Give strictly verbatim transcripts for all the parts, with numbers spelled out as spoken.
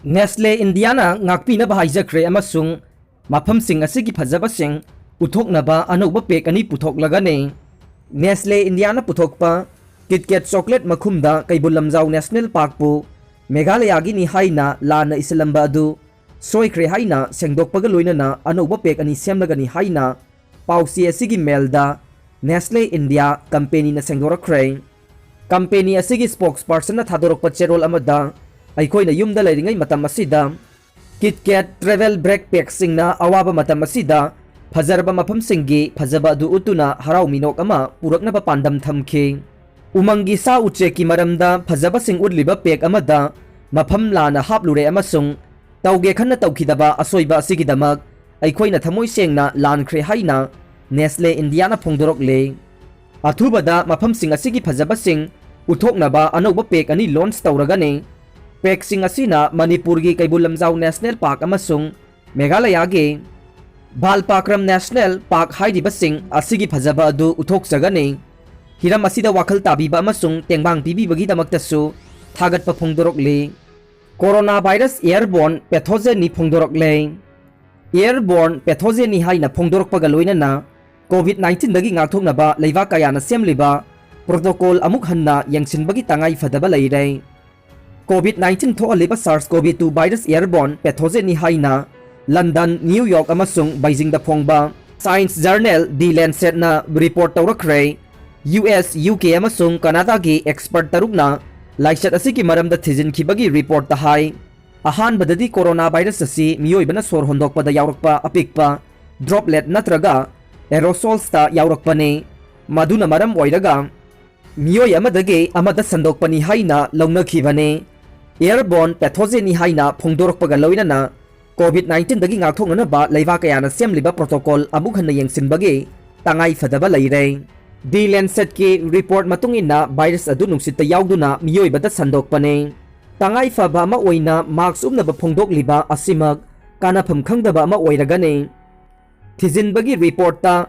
Nestle Indiaꯅ ꯉꯥꯛꯄꯤꯅꯕ ꯍꯥꯏꯖꯈ꯭ꯔꯦ ꯑꯃꯁꯨꯡ ꯃꯐꯝꯁꯤꯡ ꯑꯁꯤꯒꯤ ꯐꯖꯕꯁꯤꯡ ꯎꯠꯊꯣꯛꯅꯕ ꯑꯅꯧꯕ ꯄꯦꯛ ꯑꯅꯤ ꯄꯨꯊꯣꯛꯂꯒꯅꯤ꯫ Nestle Indiaꯅ ꯄꯨꯊꯣꯛꯄ KitKat chocolate ꯃꯈꯨꯝꯗ Keibul Lamjao national ꯄꯥꯔꯛꯄꯨ ꯃꯦꯘꯥꯂꯌꯥꯒꯤꯅꯤ ꯍꯥꯏꯅ ꯂꯥꯟꯅ ꯏꯁꯤꯜꯂꯝꯕ ꯑꯗꯨ ꯁꯣꯏꯈ꯭ꯔꯦ ꯍꯥꯏꯅ ꯁꯦꯡꯗꯣꯛꯄꯒ ꯂꯣꯏꯅꯅ ꯑꯅꯧꯕ ꯄꯦꯛ ꯑꯅꯤ ꯁꯦꯝꯂꯒꯅꯤ ꯍꯥꯏꯅ ꯄꯥꯎꯆꯦ ꯑꯁꯤꯒꯤ ꯃꯦꯜꯗ Nestle India ꯀꯝꯄꯦꯅꯤꯅ ꯁꯦꯡꯗꯣꯔꯛꯈ꯭ꯔꯦ꯫ ꯀꯝꯄꯦꯅꯤ ꯑꯁꯤꯒꯤ ꯁ꯭ꯄꯣꯛꯁꯄꯔꯁꯟꯅ ꯊꯥꯗꯣꯔꯛꯄ ꯆꯦꯔꯣꯜ ꯑꯃꯗ, ꯑꯩꯈꯣꯏꯅ ꯌꯨꯝꯗ ꯂꯩꯔꯤꯉꯩ ꯃꯇꯝ ꯑꯁꯤꯗ KitKat travel bag ꯄꯦꯛꯁꯤꯡꯅ ꯑꯋꯥꯕ ꯃꯇꯝ ꯑꯁꯤꯗ ꯐꯖꯔꯕ ꯃꯐꯝꯁꯤꯡꯒꯤ ꯐꯖꯕ ꯑꯗꯨ ꯎꯠꯇꯨꯅ ꯍꯔꯥꯎ ꯃꯤꯅꯣꯛ ꯑꯃ ꯄꯨꯔꯛꯅꯕ ꯄꯥꯟꯗꯝ ꯊꯝꯈꯤ꯫ ꯎꯃꯪꯒꯤ ꯁꯥ ꯎꯆꯦꯛꯀꯤ ꯃꯔꯝꯗ ꯐꯖꯕꯁꯤꯡ ꯎꯠꯂꯤꯕ ꯄꯦꯛ ꯑꯃꯗ ꯃꯐꯝ ꯂꯥꯟꯅ ꯍꯥꯞꯂꯨꯔꯦ ꯑꯃꯁꯨꯡ ꯇꯧꯒꯦ ꯈꯟꯅ ꯇꯧꯈꯤꯗꯕ ꯑꯁꯣꯏꯕ ꯑꯁꯤꯒꯤꯗꯃꯛ ꯑꯩꯈꯣꯏꯅ ꯊꯃꯣꯏ ꯁꯦꯡꯅ ꯂꯥꯟꯈ꯭ꯔꯦ ꯍꯥꯏꯅ Nestle Indiaꯅ ꯐꯣꯡꯗꯣꯔꯛꯂꯤ꯫ ꯑꯊꯨꯕꯗ ꯃꯐꯝꯁꯤꯡ ꯑꯁꯤꯒꯤ ꯐꯖꯕꯁꯤꯡ ꯎꯠꯊꯣꯛꯅꯕ ꯑꯅꯧꯕ ꯄꯦꯛ ꯑꯅꯤ ꯂꯣꯟꯆ ꯇꯧꯔꯒꯅꯤ꯫ ꯄꯦꯛꯁꯤꯡ ꯑꯁꯤꯅ ꯃꯅꯤꯄꯨꯔꯒꯤ ꯀꯩꯕꯨꯜ ꯂꯝꯖꯥꯎ ꯅꯦꯁꯅꯦꯜ ꯄꯥꯔꯛ ꯑꯃꯁꯨꯡ ꯃꯦꯘꯥꯂꯌꯥꯒꯤ ꯕꯥꯜꯄꯥꯀ꯭ꯔꯝ ꯅꯦꯁꯅꯦꯜ ꯄꯥꯔꯛ ꯍꯥꯏꯔꯤꯕꯁꯤꯡ ꯑꯁꯤꯒꯤ ꯐꯖꯕ ꯑꯗꯨ ꯎꯠꯊꯣꯛꯆꯒꯅꯤ꯫ ꯍꯤꯔꯝ ꯑꯁꯤꯗ ꯋꯥꯈꯜ ꯇꯥꯕꯤꯕ ꯑꯃꯁꯨꯡ ꯇꯦꯡꯕꯥꯡ ꯄꯤꯕꯤꯕꯒꯤꯗꯃꯛꯇꯁꯨ ꯊꯥꯒꯠꯄ ꯐꯣꯡꯗꯣꯔꯛꯂꯤ꯫ Corona virus airborne pathogenꯅꯤ ꯐꯣꯡꯗꯣꯔꯛꯂꯦ꯫ Airborne pathogenꯅꯤ ꯍꯥꯏꯅ ꯐꯣꯡꯗꯣꯔꯛꯄꯒ ꯂꯣꯏꯅꯅ COVID nineteenꯗꯒꯤ ꯉꯥꯛꯊꯣꯛꯅꯕ ꯂꯩꯕꯥꯛ ꯀꯌꯥꯅ ꯁꯦꯝꯂꯤꯕ protocol ꯑꯃꯨꯛ ꯍꯟꯅ ꯌꯦꯡꯁꯤꯟꯕꯒꯤ ꯇꯉꯥꯏ ꯐꯗꯕ ꯂꯩꯔꯦ꯫ COVID nineteen ꯊꯣꯛꯍꯜꯂꯤꯕ SARS CoV two virus airborne pathogenꯅꯤ ꯍꯥꯏꯅ ꯂꯟꯗꯟ, ꯅ꯭ꯌꯨ ꯌꯣꯔꯛ ꯑꯃꯁꯨꯡ ꯕꯩꯖꯤꯡꯗ ꯐꯣꯡꯕ Science journal The Lancetꯅ report ꯇꯧꯔꯛꯈ꯭ꯔꯦ꯫ US, UK ꯑꯃꯁꯨꯡ ꯀꯅꯥꯗꯥꯒꯤ expert ꯇꯔꯨꯛꯅ ꯂꯥꯏꯆꯠ ꯑꯁꯤꯒꯤ ꯃꯔꯝꯗ ꯊꯤꯖꯤꯟꯈꯤꯕꯒꯤ reportꯇ ꯍꯥꯏ, ꯑꯍꯥꯟꯕꯗꯗꯤ corona virus ꯑꯁꯤ ꯃꯤꯑꯣꯏꯕꯅ ꯁꯣꯔ ꯍꯣꯟꯗꯣꯛꯄꯗ ꯌꯥꯎꯔꯛꯄ ꯑꯄꯤꯛꯄ droplet ꯅꯠꯇ꯭ꯔꯒ aerosolsꯇ ꯌꯥꯎꯔꯛꯄꯅꯤ, ꯃꯗꯨꯅ ꯃꯔꯝ ꯑꯣꯏꯔꯒ ꯃꯤꯑꯣꯏ ꯑꯃꯗꯒꯤ ꯑꯃꯗ ꯁꯟꯗꯣꯛꯄꯅꯤ ꯍꯥꯏꯅ ꯂꯧꯅꯈꯤꯕꯅꯤ꯫ Airborne pathogenꯅꯤ ꯍꯥꯏꯅ ꯐꯣꯡꯗꯣꯔꯛꯄꯒ ꯂꯣꯏꯅꯅ COVID nineteenꯗꯒꯤ ꯉꯥꯛꯊꯣꯛꯅꯅꯕ ꯂꯩꯕꯥꯛ ꯀꯌꯥꯅ ꯁꯦꯝꯂꯤꯕ protocol ꯑꯃꯨꯛ ꯍꯟꯅ ꯌꯦꯡꯁꯤꯟꯕꯒꯤ ꯇꯉꯥꯏ ꯐꯗꯕ ꯂꯩꯔꯦ꯫ The Lancetꯀꯤ report ꯃꯇꯨꯡ ꯏꯟꯅ virus ꯑꯗꯨ ꯅꯨꯡꯁꯤꯠꯇ ꯌꯥꯎꯗꯨꯅ ꯃꯤꯑꯣꯏꯕꯗ ꯁꯟꯗꯣꯛꯄꯅꯤ꯫ ꯇꯉꯥꯏ ꯐꯕ ꯑꯃ ꯑꯣꯏꯅ mask ꯎꯞꯅꯕ ꯐꯣꯡꯗꯣꯛꯂꯤꯕ ꯑꯁꯤꯃꯛ ꯀꯥꯟꯅꯐꯝ ꯈꯪꯗꯕ ꯑꯃ ꯑꯣꯏꯔꯒꯅꯤ꯫ ꯊꯤꯖꯤꯟꯕꯒꯤ reportꯇ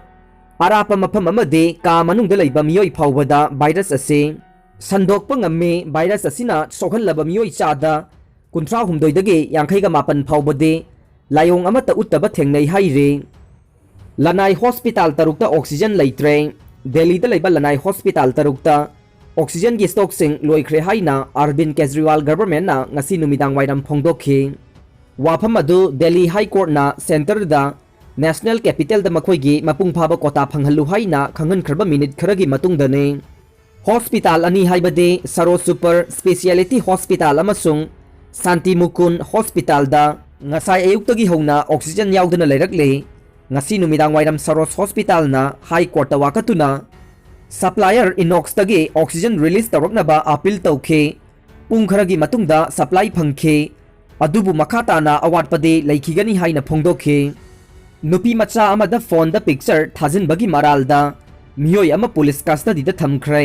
ꯑꯔꯥꯞꯄ ꯃꯐꯝ ꯑꯃꯗꯤ ꯀꯥ ꯃꯅꯨꯡꯗ ꯂꯩꯕ ꯃꯤꯑꯣꯏ ꯐꯥꯎꯕꯗ virus ꯑꯁꯤ ꯁꯟꯗꯣꯛꯄ ꯉꯝꯃꯤ꯫ Virus ꯑꯁꯤꯅ ꯁꯣꯛꯍꯜꯂꯕ ꯃꯤꯑꯣꯏ ꯆꯥꯗ ꯀꯨꯟꯊ꯭ꯔꯥ ꯍꯨꯝꯗꯣꯏꯗꯒꯤ ꯌꯥꯡꯈꯩꯒ ꯃꯥꯄꯟ ꯐꯥꯎꯕꯗꯤ ꯂꯥꯏꯑꯣꯡ ꯑꯃꯠꯇ ꯎꯠꯇꯕ ꯊꯦꯡꯅꯩ ꯍꯥꯏꯔꯤ꯫ ꯂꯅꯥꯏ ꯍꯣꯁꯄꯤꯇꯥꯜ ꯇꯔꯨꯛꯇ ꯑꯣꯛꯁꯤꯖꯟ ꯂꯩꯇ꯭ꯔꯦ꯫ ꯗꯦꯜꯂꯤꯗ ꯂꯩꯕ ꯂꯅꯥꯏ ꯍꯣꯁꯄꯤꯇꯥꯜ ꯇꯔꯨꯛꯇ ꯑꯣꯛꯁꯤꯖꯟꯒꯤ ꯁ꯭ꯇꯣꯛꯁꯤꯡ ꯂꯣꯏꯈ꯭ꯔꯦ ꯍꯥꯏꯅ ꯑꯔꯕꯤꯟ ꯀꯦꯖꯔꯤꯋꯥꯜ ꯒꯚꯔꯟꯃꯦꯟꯠꯅ ꯉꯁꯤ ꯅꯨꯃꯤꯗꯥꯡ ꯋꯥꯏꯔꯝ ꯐꯣꯡꯗꯣꯛꯈꯤ꯫ ꯋꯥꯐꯝ ꯑꯗꯨ ꯗꯦꯜꯂꯤ ꯍꯥꯏ ꯀꯣꯔꯠꯅ ꯁꯦꯟꯇꯔꯗ ꯅꯦꯁꯅꯦꯜ ꯀꯦꯄꯤꯇꯦꯜꯗ ꯃꯈꯣꯏꯒꯤ ꯃꯄꯨꯡ ꯐꯥꯕ ꯀꯣꯇꯥ ꯐꯪꯍꯜꯂꯨ ꯍꯥꯏꯅ ꯈꯪꯍꯟꯈ꯭ꯔꯕ ꯃꯤꯅꯤꯠ ꯈꯔꯒꯤ ꯃꯇꯨꯡꯗꯅꯤ꯫ ꯍꯣꯁꯄꯤꯇꯥꯜ ꯑꯅꯤ ꯍꯥꯏꯕꯗꯤ ꯁꯔꯣꯖ ꯁꯨꯄꯔ ꯁ꯭ꯄꯦꯁꯤꯌꯦꯂꯤꯇꯤ ꯍꯣꯁꯄꯤꯇꯥꯜ ꯑꯃꯁꯨꯡ ꯁꯥꯟꯇꯤ ꯃꯨꯀꯨꯟ ꯍꯣꯁꯄꯤꯇꯥꯜꯗ ꯉꯁꯥꯏ ꯑꯌꯨꯛꯇꯒꯤ ꯍꯧꯅ ꯑꯣꯛꯁꯤꯖꯟ ꯌꯥꯎꯗꯅ ꯂꯩꯔꯛꯂꯤ꯫ ꯉꯁꯤ ꯅꯨꯃꯤꯗꯥꯡ ꯋꯥꯏꯔꯝ ꯁꯔꯣꯖ ꯍꯣꯁꯄꯤꯇꯥꯜꯅ ꯍꯥꯏ ꯀꯣꯔꯠꯇ ꯋꯥꯀꯠꯇꯨꯅ ꯁꯄ꯭ꯂꯥꯏꯌꯔ ꯏꯅꯣꯛꯁꯇꯒꯤ ꯑꯣꯛꯁꯤꯖꯟ ꯔꯤꯂꯤꯖ ꯇꯧꯔꯛꯅꯕ ꯑꯥꯄꯤꯜ ꯇꯧꯈꯤ꯫ ꯄꯨꯡ ꯈꯔꯒꯤ ꯃꯇꯨꯡꯗ ꯁꯄ꯭ꯂꯥꯏ ꯐꯪꯈꯤ꯫ ꯑꯗꯨꯕꯨ ꯃꯈꯥ ꯇꯥꯅ ꯑꯋꯥꯠꯄꯗꯤ ꯂꯩꯈꯤꯒꯅꯤ ꯍꯥꯏꯅ ꯐꯣꯡꯗꯣꯛꯈꯤ꯫ ꯅꯨꯄꯤ ꯃꯆꯥ ꯑꯃꯗ ꯐꯣꯟꯗ ꯄꯤꯛꯆꯔ ꯊꯥꯖꯤꯟꯕꯒꯤ ꯃꯔꯥꯜꯗ ꯃꯤꯑꯣꯏ ꯑꯃ ꯄꯨꯂꯤꯁ ꯀꯁꯇꯗꯤꯗ ꯊꯝꯈ꯭ꯔꯦ꯫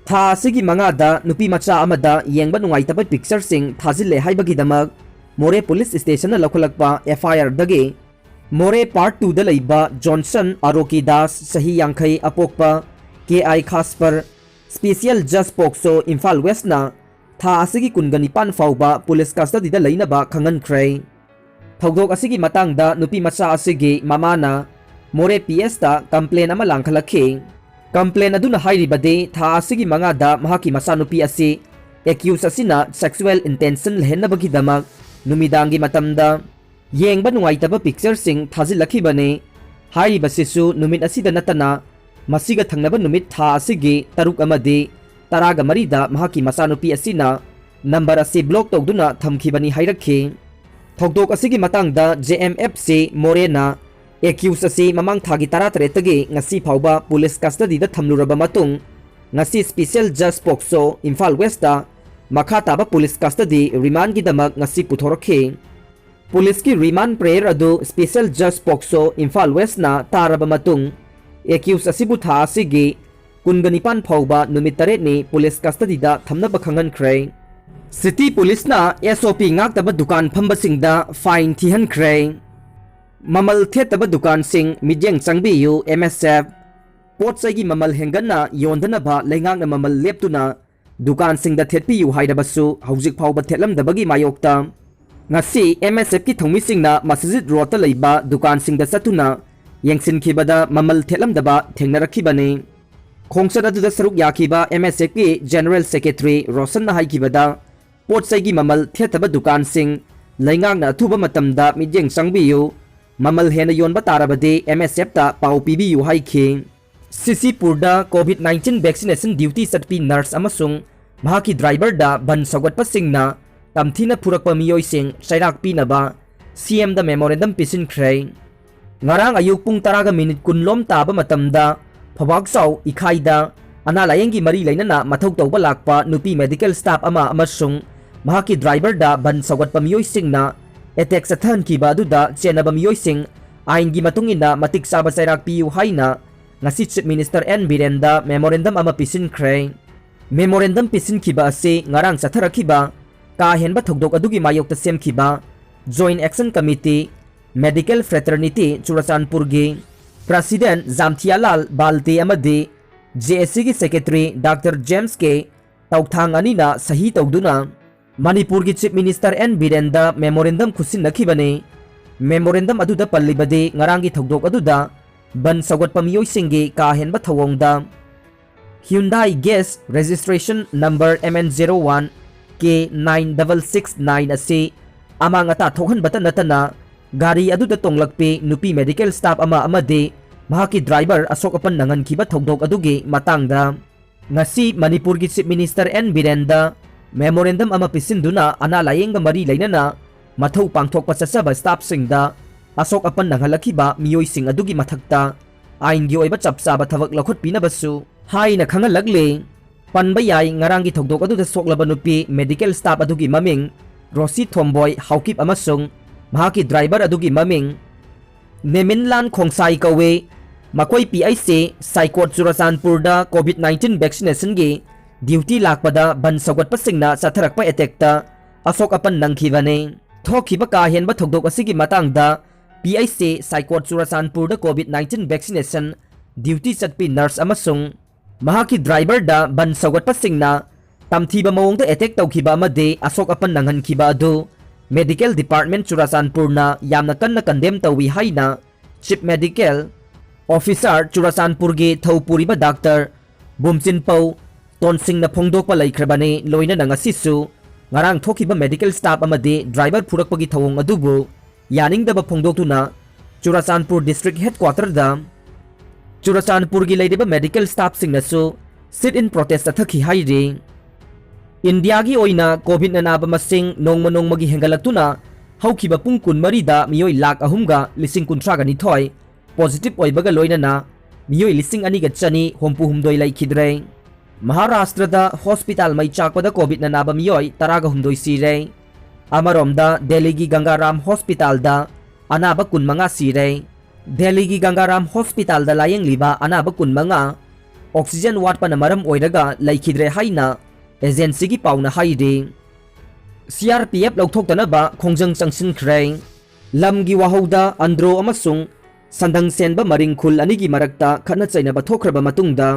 ꯊꯥ ꯑꯁꯤꯒꯤ ꯃꯉꯥꯗ ꯅꯨꯄꯤ ꯃꯆꯥ ꯑꯃꯗ ꯌꯦꯡꯕ ꯅꯨꯡꯉꯥꯏꯇꯕ ꯄꯤꯛꯆꯔꯁꯤꯡ ꯊꯥꯖꯤꯜꯂꯦ ꯍꯥꯏꯕꯒꯤꯗꯃꯛ ꯃꯣꯔꯦ ꯄꯨꯂꯤꯁ ꯁ꯭ꯇꯦꯁꯟꯅ ꯂꯧꯈꯠꯂꯛꯄ ꯑꯦꯐ ꯑꯥꯏ ꯑꯥꯔꯗꯒꯤ ꯃꯣꯔꯦ ꯄꯥꯔꯠ ꯇꯨꯗ ꯂꯩꯕ ꯖꯣꯟꯁꯟ ꯑꯥꯔꯣꯀꯤ ꯗꯥꯁ, ꯆꯍꯤ ꯌꯥꯡꯈꯩ, ꯑꯄꯣꯛꯄ ꯀꯦ ꯑꯥꯏ ꯈꯥꯁꯄꯔ, ꯁ꯭ꯄꯦꯁꯤꯌꯦꯜ ꯖꯁ ꯄꯣꯛꯁꯣ ꯏꯝꯐꯥꯜ ꯋꯦꯁꯅ ꯊꯥ ꯑꯁꯤꯒꯤ ꯀꯨꯟꯒ ꯅꯤꯄꯥꯟ ꯐꯥꯎꯕ ꯄꯨꯂꯤꯁ ꯀꯁꯇꯗꯤꯗ ꯂꯩꯅꯕ ꯈꯪꯍꯟꯈ꯭ꯔꯦ꯫ ꯊꯧꯗꯣꯛ ꯑꯁꯤꯒꯤ ꯃꯇꯥꯡꯗ ꯅꯨꯄꯤ ꯃꯆꯥ ꯑꯁꯤꯒꯤ ꯃꯃꯥꯅ ꯃꯣꯔꯦ ꯄꯤ ꯑꯦꯁꯇ ꯀꯝꯄ꯭ꯂꯦꯟ ꯑꯃ ꯂꯥꯡꯈꯠꯂꯛꯈꯤ꯫ ꯀꯝꯄ꯭ꯂꯦꯟ ꯑꯗꯨꯅ ꯍꯥꯏꯔꯤꯕꯗꯤ, ꯊꯥ ꯑꯁꯤꯒꯤ ꯃꯉꯥꯗ ꯃꯍꯥꯛꯀꯤ ꯃꯆꯥꯅꯨꯄꯤ ꯑꯁꯤ ꯑꯦꯀ꯭ꯌꯨꯁ ꯑꯁꯤꯅ ꯁꯦꯛꯁꯨꯑꯦꯜ ꯏꯟꯇꯦꯟꯁꯟ ꯂꯩꯍꯟꯅꯕꯒꯤꯗꯃꯛ ꯅꯨꯃꯤꯗꯥꯡꯒꯤ ꯃꯇꯝꯗ ꯌꯦꯡꯕ ꯅꯨꯡꯉꯥꯏꯇꯕ ꯄꯤꯛꯆꯔꯁꯤꯡ ꯊꯥꯖꯤꯜꯂꯛꯈꯤꯕꯅꯤ꯫ ꯍꯥꯏꯔꯤꯕꯁꯤꯁꯨ ꯅꯨꯃꯤꯠ ꯑꯁꯤꯗ ꯅꯠꯇꯅ ꯃꯁꯤꯒ ꯊꯪꯅꯕ ꯅꯨꯃꯤꯠ ꯊꯥ ꯑꯁꯤꯒꯤ ꯇꯔꯨꯛ ꯑꯃꯗꯤ ꯇꯔꯥꯒ ꯃꯔꯤꯗ ꯃꯍꯥꯛꯀꯤ ꯃꯆꯥꯅꯨꯄꯤ ꯑꯁꯤꯅ ꯅꯝꯕꯔ ꯑꯁꯤ ꯕ꯭ꯂꯣꯛ ꯇꯧꯗꯨꯅ ꯊꯝꯈꯤꯕꯅꯤ ꯍꯥꯏꯔꯛꯈꯤ꯫ ꯊꯧꯗꯣꯛ ꯑꯁꯤꯒꯤ ꯃꯇꯥꯡꯗ ꯖꯦ ꯑꯦꯝ ꯑꯦꯐ ꯁꯤ ꯃꯣꯔꯦꯅ ꯑꯦꯀ꯭ꯌꯨꯁ ꯑꯁꯤ ꯃꯃꯥꯡ ꯊꯥꯒꯤ ꯇꯔꯥꯇꯔꯦꯠꯇꯒꯤ ꯉꯁꯤ ꯐꯥꯎꯕ ꯄꯨꯂꯤꯁ ꯀꯁꯇꯗꯤꯗ ꯊꯝꯂꯨꯔꯕ ꯃꯇꯨꯡ, ꯉꯁꯤ ꯁ꯭ꯄꯦꯁꯤꯌꯦꯜ ꯖꯁ ꯄꯣꯛꯁꯣ ꯏꯝꯐꯥꯜ ꯋꯦꯁꯇ ꯃꯈꯥ ꯇꯥꯕ ꯄꯨꯂꯤꯁ ꯀꯁꯇꯗꯤ ꯔꯤꯃꯥꯟꯒꯤꯗꯃꯛ ꯉꯁꯤ ꯄꯨꯊꯣꯔꯛꯈꯤ꯫ ꯄꯨꯂꯤꯁꯀꯤ ꯔꯤꯃꯥꯟ ꯄ꯭ꯔꯦꯌꯔ ꯑꯗꯨ ꯁ꯭ꯄꯦꯁꯤꯌꯦꯜ ꯖꯁ ꯄꯣꯛꯁꯣ ꯏꯝꯐꯥꯜ ꯋꯦꯁꯅ ꯇꯥꯔꯕ ꯃꯇꯨꯡ, ꯑꯦꯀ꯭ꯌꯨꯁ ꯑꯁꯤꯕꯨ ꯊꯥ ꯑꯁꯤꯒꯤ ꯀꯨꯟꯒ ꯅꯤꯄꯥꯟ ꯐꯥꯎꯕ ꯅꯨꯃꯤꯠ ꯇꯔꯦꯠꯅꯤ ꯄꯨꯂꯤꯁ ꯀꯁꯇꯗꯤꯗ ꯊꯝꯅꯕ ꯈꯪꯍꯟꯈ꯭ꯔꯦ꯫ ꯁꯤꯇꯤ ꯄꯨꯂꯤꯁꯅ ꯑꯦꯁ ꯑꯣ ꯄꯤ ꯉꯥꯛꯇꯕ ꯗꯨꯀꯥꯟ ꯐꯝꯕꯁꯤꯡꯗ ꯐꯥꯏꯟ ꯊꯤꯍꯟꯈ꯭ꯔꯦ꯫ ꯃꯃꯜ ꯊꯦꯠꯇꯕ ꯗꯨꯀꯥꯟꯁꯤꯡ ꯃꯤꯠꯌꯦꯡ ꯆꯪꯕꯤꯌꯨ, ꯑꯦꯝ ꯑꯦꯁ ꯑꯦꯐ꯫ ꯄꯣꯠ ꯆꯩꯒꯤ ꯃꯃꯜ ꯍꯦꯟꯒꯠꯅ ꯌꯣꯟꯗꯅꯕ ꯂꯩꯉꯥꯛꯅ ꯃꯃꯜ ꯂꯦꯞꯇꯨꯅ ꯗꯨꯀꯥꯟꯁꯤꯡꯗ ꯊꯦꯠꯄꯤꯌꯨ ꯍꯥꯏꯔꯕꯁꯨ ꯍꯧꯖꯤꯛ ꯐꯥꯎꯕ ꯊꯦꯠꯂꯝꯗꯕꯒꯤ ꯃꯥꯌꯣꯛꯇ ꯉꯁꯤ M S F ꯀꯤ ꯊꯧꯃꯤꯁꯤꯡꯅ ꯃꯁꯖꯤꯗ ꯔꯣꯗꯇ ꯂꯩꯕ ꯗꯨꯀꯥꯟꯁꯤꯡꯗ ꯆꯠꯇꯨꯅ ꯌꯦꯡꯁꯤꯟꯈꯤꯕꯗ ꯃꯃꯜ ꯊꯦꯠꯂꯝꯗꯕ ꯊꯦꯡꯅꯔꯛꯈꯤꯕꯅꯤ꯫ ꯈꯣꯡꯆꯠ ꯑꯗꯨꯗ ꯁꯔꯨꯛ ꯌꯥꯈꯤꯕ M S F ꯀꯤ General Secretary ꯔꯣꯁꯟꯅ ꯍꯥꯏꯈꯤꯕꯗ, ꯄꯣꯠ ꯆꯩꯒꯤ ꯃꯃꯜ ꯊꯦꯠꯇꯕ ꯗꯨꯀꯥꯟꯁꯤꯡ, ꯂꯩꯉꯥꯛꯅ ꯑꯊꯨꯕ ꯃꯇꯝꯗ ꯃꯤꯠꯌꯦꯡ ꯆꯪꯕꯤꯌꯨ, ꯃꯃꯜ ꯍꯦꯟꯅ ꯌꯣꯟꯕ ꯇꯥꯔꯕꯗꯤ M S F ꯇ ꯄꯥꯎ ꯄꯤꯕꯤꯌꯨ ꯍꯥꯏꯈꯤ꯫ ꯁꯤꯁꯤꯄꯨꯔꯗ COVID nineteen vaccination duty ꯆꯠꯄꯤ nurse ꯑꯃꯁꯨꯡ ꯃꯍꯥꯛꯀꯤ driver ꯗ ꯕꯟ ꯁꯧꯒꯠꯄꯁꯤꯡꯅ ꯇꯝꯊꯤꯅ ꯐꯨꯔꯛꯄ ꯃꯤꯑꯣꯏꯁꯤꯡ ꯆꯩꯔꯥꯛ ꯄꯤꯅꯕ C M ꯗ memorandum ꯄꯤꯁꯤꯟꯈ꯭ꯔꯦ꯫ ꯉꯔꯥꯡ ꯑꯌꯨꯛ ꯄꯨꯡ ꯇꯔꯥꯒ ꯃꯤꯅꯤꯠ ꯀꯨꯟ ꯂꯣꯝ ꯇꯥꯕ ꯃꯇꯝꯗ ꯐꯧꯕꯥꯛꯆꯥꯎ ꯏꯈꯥꯏꯗ ꯑꯅꯥ ꯂꯥꯌꯦꯡꯒꯤ ꯃꯔꯤ ꯂꯩꯅꯅ ꯃꯊꯧ ꯇꯧꯕ ꯂꯥꯛꯄ ꯅꯨꯄꯤ medical staff ꯑꯃ ꯑꯃꯁꯨꯡ ꯃꯍꯥꯛꯀꯤ driver ꯗ ꯕꯟ ꯁꯧꯒꯠꯄ ꯃꯤꯑꯣꯏꯁꯤꯡꯅ attack ꯆꯠꯊꯍꯟꯈꯤꯕ ꯑꯗꯨꯗ ꯆꯦꯟꯅꯕ ꯃꯤꯑꯣꯏꯁꯤꯡ ꯑꯥꯏꯟꯒꯤ ꯃꯇꯨꯡ ꯏꯟꯅ ꯃꯇꯤꯛ ꯆꯥꯕ ꯆꯩꯔꯥꯛ ꯄꯤꯌꯨ ꯍꯥꯏꯅ ꯉꯁꯤ Chief Minister N ꯕꯤꯔꯦꯟꯗ memorandum ꯑꯃ ꯄꯤꯁꯤꯟꯈ꯭ꯔꯦ꯫ Memorandum ꯄꯤꯁꯤꯟꯈꯤꯕ ꯑꯁꯤ ꯉꯔꯥꯡ ꯆꯠꯊꯔꯛꯈꯤꯕ ꯀꯥ ꯍꯦꯟꯕ ꯊꯧꯗꯣꯛ ꯑꯗꯨꯒꯤ ꯃꯥꯌꯣꯛꯇ ꯁꯦꯝꯈꯤꯕ Joint Action Committee, Medical Fraternity ꯆꯨꯔꯆꯥꯟꯄꯨꯔꯒꯤ President ꯖꯥꯝꯊꯤꯌꯥꯂꯥꯜ ꯕꯥꯜꯇꯦ ꯑꯃꯗꯤ J A C ꯒꯤ Secretary Doctor James K ꯇꯧꯊꯥꯡ ꯑꯅꯤꯅ ꯁꯍꯤ ꯇꯧꯗꯨꯅ ꯃꯅꯤꯄꯨꯔꯒꯤ Chief Minister N ꯕꯤꯔꯦꯟꯗ memorandum ꯈꯨꯠꯁꯤꯟꯅꯈꯤꯕꯅꯤ꯫ Memorandum ꯑꯗꯨꯗ ꯄꯜꯂꯤꯕꯗꯤ ꯉꯔꯥꯡꯒꯤ ꯊꯧꯗꯣꯛ ꯑꯗꯨꯗ ꯕꯟ ꯁꯧꯒꯠꯄ ꯃꯤꯑꯣꯏꯁꯤꯡꯒꯤ ꯀꯥ ꯍꯦꯟꯕ ꯊꯧꯑꯣꯡꯗ Hyundai Gas registration number M N zero one K nine double six nine ꯑꯁꯤ ꯑꯃꯥꯡ ꯑꯇꯥ ꯊꯣꯛꯍꯟꯕꯇ ꯅꯠꯇꯅ ꯒꯥꯔꯤ ꯑꯗꯨꯗ ꯇꯣꯡꯂꯛꯄꯤ ꯅꯨꯄꯤ medical staff ꯑꯃ ꯑꯃꯗꯤ ꯃꯍꯥꯛꯀꯤ driver ꯑꯁꯣꯛ ꯑꯄꯟ ꯅꯪꯍꯟꯈꯤꯕ ꯊꯧꯗꯣꯛ ꯑꯗꯨꯒꯤ ꯃꯇꯥꯡꯗ ꯉꯁꯤ ꯃꯅꯤꯄꯨꯔꯒꯤ Chief Minister N ꯕꯤꯔꯦꯟꯗ memorandum ꯑꯃ ꯄꯤꯁꯤꯟꯗꯨꯅ ꯑꯅꯥ ꯂꯥꯌꯦꯡꯒ ꯃꯔꯤ ꯂꯩꯅꯅ ꯃꯊꯧ ꯄꯥꯡꯊꯣꯛꯄ ꯆꯠꯆꯕ staff ꯁꯤꯡꯗ ꯑꯁꯣꯛ ꯑꯄꯟ ꯅꯪꯍꯜꯂꯛꯈꯤꯕ ꯃꯤꯑꯣꯏꯁꯤꯡ ꯑꯗꯨꯒꯤ ꯃꯊꯛꯇ ꯑꯥꯏꯟꯒꯤ ꯑꯣꯏꯕ ꯆꯞ ꯆꯥꯕ ꯊꯕꯛ ꯂꯧꯈꯠꯄꯤꯅꯕꯁꯨ ꯍꯥꯏꯅ ꯈꯪꯍꯜꯂꯛꯂꯤ꯫ ꯄꯟꯕ ꯌꯥꯏ, ꯉꯔꯥꯡꯒꯤ ꯊꯧꯗꯣꯛ ꯑꯗꯨꯗ ꯁꯣꯛꯂꯕ ꯅꯨꯄꯤ medical staff ꯑꯗꯨꯒꯤ ꯃꯃꯤꯡ ꯔꯣꯁꯤ ꯊꯣꯝꯕꯣꯏ ꯍꯥꯎꯀꯤꯞ ꯑꯃꯁꯨꯡ ꯃꯍꯥꯛꯀꯤ driver ꯑꯗꯨꯒꯤ ꯃꯃꯤꯡ ꯅꯦꯃꯤꯟꯂꯥꯟ ꯈꯣꯡꯁꯥꯏ ꯀꯧꯏ꯫ ꯃꯈꯣꯏ P H C ꯁꯥꯏꯀꯣꯠ ꯆꯨꯔꯆꯥꯟꯄꯨꯔꯗ COVID nineteen vaccination ꯒꯤ duty ꯂꯥꯛꯄꯗ ꯕꯟ ꯁꯧꯒꯠꯄꯁꯤꯡꯅ ꯆꯠꯊꯔꯛꯄ attack ꯇ ꯑꯁꯣꯛ ꯑꯄꯟ ꯅꯪꯈꯤꯕꯅꯤ꯫ ꯊꯣꯛꯈꯤꯕ ꯀꯥ ꯍꯦꯟꯕ ꯊꯧꯗꯣꯛ ꯑꯁꯤꯒꯤ ꯃꯇꯥꯡꯗ P H C ꯁꯥꯏꯀꯣꯠ ꯆꯨꯔꯆꯥꯟꯄꯨꯔꯗ COVID nineteen vaccination duty ꯆꯠꯄꯤ nurse ꯑꯃꯁꯨꯡ ꯃꯍꯥꯛꯀꯤ driver ꯗ ꯕꯟ ꯁꯧꯒꯠꯄꯁꯤꯡꯅ ꯇꯝꯊꯤꯕ ꯃꯑꯣꯡꯗ ꯑꯦꯇꯦꯛ ꯇꯧꯈꯤꯕ ꯑꯃꯗꯤ ꯑꯁꯣꯛ ꯑꯄꯟ ꯅꯪꯍꯟꯈꯤꯕ ꯑꯗꯨ ꯃꯦꯗꯤꯀꯦꯜ ꯗꯤꯄꯥꯔꯠꯃꯦꯟ ꯆꯨꯔꯥꯆꯥꯟꯄꯨꯔꯅ ꯌꯥꯝꯅ ꯀꯟꯅ ꯀꯟꯗꯦꯝ ꯇꯧꯏ ꯍꯥꯏꯅ ꯆꯤꯐ ꯃꯦꯗꯤꯀꯦꯜ ꯑꯣꯐꯤꯁꯥꯔ ꯆꯨꯔꯥꯆꯥꯟꯄꯨꯔꯒꯤ ꯊꯧ ꯄꯨꯔꯤꯕ ꯗꯥꯛꯇꯔ ꯕꯨꯝꯆꯤꯟꯄꯧ ꯇꯣꯟꯁꯤꯡꯅ ꯐꯣꯡꯗꯣꯛꯄ ꯂꯩꯈ꯭ꯔꯕꯅꯤ꯫ ꯂꯣꯏꯅꯅ ꯉꯁꯤꯁꯨ ꯉꯔꯥꯡ ꯊꯣꯛꯈꯤꯕ ꯃꯦꯗꯤꯀꯦꯜ ꯁ꯭ꯇꯥꯐ ꯑꯃꯗꯤ ꯗ꯭ꯔꯥꯏꯚꯔ ꯐꯨꯔꯛꯄꯒꯤ ꯊꯧꯑꯣꯡ ꯑꯗꯨꯕꯨ ꯌꯥꯅꯤꯡꯗꯕ ꯐꯣꯡꯗꯣꯛꯇꯨꯅ ꯆꯨꯔꯥꯆꯥꯟꯄꯨꯔ ꯗꯤꯁꯇ꯭ꯔꯤꯛ ꯍꯦꯗꯀ꯭ꯋꯥꯇꯔꯗ ꯆꯨꯔꯥꯆꯥꯟꯄꯨꯔꯒꯤ ꯂꯩꯔꯤꯕ ꯃꯦꯗꯤꯀꯦꯜ ꯁ꯭ꯇꯥꯐꯁꯤꯡꯅꯁꯨ ꯁꯤꯠ ꯏꯟ ꯄ꯭ꯔꯣꯇꯦꯁ ꯆꯠꯊꯈꯤ ꯍꯥꯏꯔꯤ꯫ ꯏꯟꯗꯤꯌꯥꯒꯤ ꯑꯣꯏꯅ ꯀꯣꯚꯤꯗꯅ ꯅꯥꯕ ꯃꯁꯤꯡ ꯅꯣꯡꯃ ꯅꯣꯡꯃꯒꯤ ꯍꯦꯟꯒꯠꯂꯛꯇꯨꯅ ꯍꯧꯈꯤꯕ ꯄꯨꯡ ꯀꯨꯟꯃꯔꯤꯗ ꯃꯤꯑꯣꯏ ꯂꯥꯈ ꯑꯍꯨꯝꯒ ꯂꯤꯁꯤꯡ ꯀꯨꯟꯊ꯭ꯔꯥꯒ ꯅꯤꯊꯣꯏ ꯄꯣꯖꯤꯇꯤꯚ ꯑꯣꯏꯕꯒ ꯂꯣꯏꯅꯅ ꯃꯤꯑꯣꯏ ꯂꯤꯁꯤꯡ ꯑꯅꯤꯒ ꯆꯅꯤ ꯍꯨꯝꯐꯨ ꯍꯨꯝꯗꯣꯏ ꯂꯩꯈꯤꯗ꯭ꯔꯦ꯫ ꯃꯍꯥꯔꯥꯁꯇ꯭ꯔꯗ ꯍꯣꯁꯄꯤꯇꯥꯜ ꯃꯩ ꯆꯥꯛꯄꯗ ꯀꯣꯚꯤꯗꯅ ꯅꯥꯕ ꯃꯤꯑꯣꯏ ꯇꯔꯥꯒ ꯍꯨꯝꯗꯣꯏ ꯁꯤꯔꯦ꯫ ꯑꯃꯔꯣꯝꯗ ꯗꯦꯜꯂꯤꯒꯤ ꯒꯪꯒꯥꯔꯥꯝ ꯍꯣꯁꯄꯤꯇꯥꯜꯗ ꯑꯅꯥꯕ ꯀꯨꯟꯃꯉꯥ ꯁꯤꯔꯦ꯫ ꯗꯦꯜꯂꯤꯒꯤ ꯒꯪꯒꯥꯔꯥꯝ ꯍꯣꯁꯄꯤꯇꯥꯜꯗ ꯂꯥꯌꯦꯡꯂꯤꯕ ꯑꯅꯥꯕ ꯀꯨꯟꯃꯉꯥ ꯑꯣꯛꯁꯤꯖꯟ ꯋꯥꯠꯄꯅ ꯃꯔꯝ ꯑꯣꯏꯔꯒ ꯂꯩꯈꯤꯗ꯭ꯔꯦ ꯍꯥꯏꯅ ꯑꯦꯖꯦꯟꯁꯤꯒꯤ ꯄꯥꯎꯅ ꯍꯥꯏꯔꯤ꯫ ꯁꯤ ꯑꯥꯔ ꯄꯤ ꯑꯦꯐ ꯂꯧꯊꯣꯛꯇꯅꯕ ꯈꯣꯡꯖꯪ ꯆꯪꯁꯤꯟꯈ꯭ꯔꯦ꯫ ꯂꯝꯒꯤ ꯋꯥꯍꯧꯗ ꯑꯟꯗ꯭ꯔꯣ ꯑꯃꯁꯨꯡ ꯁꯟꯗꯪ ꯁꯦꯟꯕ ꯃꯔꯤꯡ ꯈꯨꯜ ꯑꯅꯤꯒꯤ ꯃꯔꯛꯇ ꯈꯠꯅ ꯆꯩꯅꯕ ꯊꯣꯛꯈ꯭ꯔꯕ ꯃꯇꯨꯡꯗ,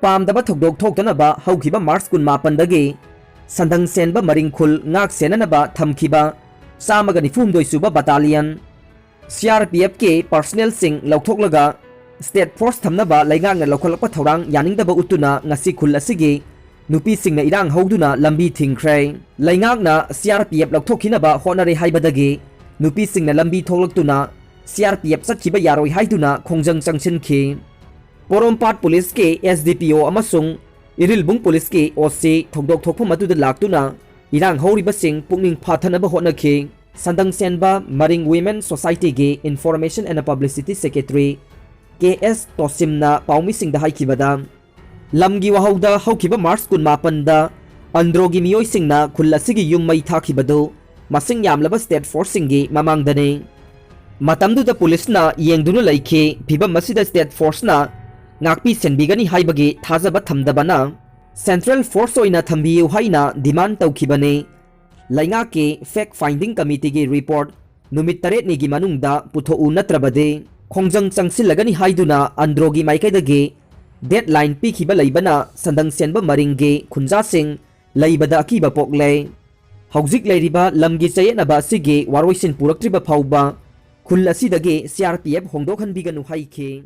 ꯄꯥꯝꯗꯕ ꯊꯧꯗꯣꯛ ꯊꯣꯛꯇꯅꯕ ꯍꯧꯈꯤꯕ ꯃꯥꯔꯆ ꯀꯨꯟꯃꯥꯄꯟꯗꯒꯤ ꯁꯟꯗꯪ ꯁꯦꯟꯕ ꯃꯔꯤꯡ ꯈꯨꯜ ꯉꯥꯛ ꯁꯦꯟꯅꯅꯕ ꯊꯝꯈꯤꯕ ꯆꯥꯝꯃꯒ ꯅꯤꯐꯨ ꯍꯨꯝꯗꯣꯏ ꯁꯨꯕ ꯕꯇꯥꯂꯤꯌꯟ, ꯁꯤ ꯑꯥꯔ ꯄꯤ ꯑꯦꯐꯀꯤ ꯄꯥꯔꯁꯅꯦꯜꯁꯤꯡ ꯂꯧꯊꯣꯛꯂꯒ ꯁ꯭ꯇꯦꯠ ꯐꯣꯔꯁ ꯊꯝꯅꯕ ꯂꯩꯉꯥꯛꯅ ꯂꯧꯈꯠꯂꯛꯄ ꯊꯧꯔꯥꯡ ꯌꯥꯅꯤꯡꯗꯕ ꯎꯠꯇꯨꯅ ꯉꯁꯤ ꯈꯨꯜ ꯑꯁꯤꯒꯤ ꯅꯨꯄꯤꯁꯤꯡꯅ ꯏꯔꯥꯡ ꯍꯧꯗꯨꯅ ꯂꯝꯕꯤ ꯊꯤꯡꯈ꯭ꯔꯦ꯫ ꯂꯩꯉꯥꯛꯅ ꯁꯤ ꯑꯥꯔ ꯄꯤ ꯑꯦꯐ ꯂꯧꯊꯣꯛꯈꯤꯅꯕ ꯍꯣꯠꯅꯔꯦ ꯍꯥꯏꯕꯗꯒꯤ ꯅꯨꯄꯤꯁꯤꯡꯅ ꯂꯝꯕꯤ ꯊꯣꯛꯂꯛꯇꯨꯅ ꯁꯤ ꯑꯥꯔ ꯄꯤ ꯑꯦꯐ ꯆꯠꯈꯤꯕ ꯌꯥꯔꯣꯏ ꯍꯥꯏꯗꯨꯅ ꯈꯣꯡꯖꯪ ꯆꯪꯁꯤꯟꯈꯤ꯫ ꯄꯣꯔꯣꯝꯄꯥꯠ ꯄꯨꯂꯤꯁꯀꯤ ꯑꯦꯁ ꯗꯤ ꯄꯤ ꯑꯣ ꯑꯃꯁꯨꯡ ꯏꯔꯤꯜꯕꯨꯡ ꯄꯨꯂꯤꯁꯀꯤ ꯑꯣ ꯁꯤ ꯊꯧꯗꯣꯛ ꯊꯣꯛꯐꯝ ꯑꯗꯨꯗ ꯂꯥꯛꯇꯨꯅ ꯏꯔꯥꯡ ꯍꯧꯔꯤꯕꯁꯤꯡ ꯄꯨꯛꯅꯤꯡ ꯐꯥꯊꯅꯕ ꯍꯣꯠꯅꯈꯤ꯫ ꯁꯟꯗꯪ ꯁꯦꯟꯕ ꯃꯔꯤꯡ ꯋꯤꯃꯦꯟ ꯁꯣꯁꯥꯏꯇꯤꯒꯤ information and publicity secretary K S ꯇꯣꯁꯤꯝꯅ ꯄꯥꯎꯃꯤꯁꯤꯡꯗ ꯍꯥꯏꯈꯤꯕꯗ, ꯂꯝꯒꯤ ꯋꯥꯍꯧꯗ ꯍꯧꯈꯤꯕ ꯃꯥꯔꯆ ꯀꯨꯟꯃꯥꯄꯟꯗ ꯑꯟꯗ꯭ꯔꯣꯒꯤ ꯃꯤꯑꯣꯏꯁꯤꯡꯅ ꯈꯨꯜ ꯑꯁꯤꯒꯤ ꯌꯨꯝ ꯃꯩ ꯊꯥꯈꯤꯕꯗꯨ ꯃꯁꯤꯡ ꯌꯥꯝꯂꯕ ꯁ꯭ꯇꯦꯠ ꯐꯣꯔꯁꯁꯤꯡꯒꯤ ꯃꯃꯥꯡꯗꯅꯤ꯫ ꯃꯇꯝꯗꯨꯗ ꯄꯨꯂꯤꯁꯅ ꯌꯦꯡꯗꯨꯅ ꯂꯩꯈꯤ꯫ ꯐꯤꯚꯝ ꯑꯁꯤꯗ ꯁ꯭ꯇꯦꯠ ꯐꯣꯔꯁꯅ ꯉꯥꯛꯄꯤ ꯁꯦꯟꯕꯤꯒꯅꯤ ꯍꯥꯏꯕꯒꯤ ꯊꯥꯖꯕ ꯊꯝꯗꯕꯅ ꯁꯦꯟꯇ꯭ꯔꯦꯜ ꯐꯣꯔꯁ ꯑꯣꯏꯅ ꯊꯝꯕꯤꯌꯨ ꯍꯥꯏꯅ ꯗꯤꯃꯥꯟ ꯇꯧꯈꯤꯕꯅꯤ꯫ ꯂꯩꯉꯥꯛꯀꯤ ꯐꯦꯛ ꯐꯥꯏꯟꯗꯤꯡ ꯀꯃꯤꯇꯤꯒꯤ ꯔꯤꯄꯣꯔꯠ ꯅꯨꯃꯤꯠ ꯇꯔꯦꯠꯅꯤꯒꯤ ꯃꯅꯨꯡꯗ ꯄꯨꯊꯣꯛꯎ, ꯅꯠꯇ꯭ꯔꯕꯗꯤ ꯈꯣꯡꯖꯪ ꯆꯪꯁꯤꯜꯂꯒꯅꯤ ꯍꯥꯏꯗꯨꯅ ꯑꯟꯗ꯭ꯔꯣꯒꯤ ꯃꯥꯏꯀꯩꯗꯒꯤ Deadline ꯄꯤꯈꯤꯕ ꯂꯩꯕꯅ ꯁꯟꯗꯪ ꯁꯦꯟꯕ ꯃꯔꯤꯡꯒꯤ ꯈꯨꯟꯖꯥꯁꯤꯡ ꯂꯩꯕꯗ ꯑꯀꯤꯕ ꯄꯣꯛꯂꯦ꯫ ꯍꯧꯖꯤꯛ ꯂꯩꯔꯤꯕ ꯂꯝꯒꯤ ꯆꯌꯦꯠꯅꯕ ꯑꯁꯤꯒꯤ ꯋꯥꯔꯣꯏꯁꯤꯟ ꯄꯨꯔꯛꯇ꯭ꯔꯤꯕ ꯐꯥꯎꯕ ꯈꯨꯜ ꯑꯁꯤꯗꯒꯤ C R P F ꯍꯣꯡꯗꯣꯛꯍꯟꯕꯤꯒꯅꯨ ꯍꯥꯏꯈꯤ꯫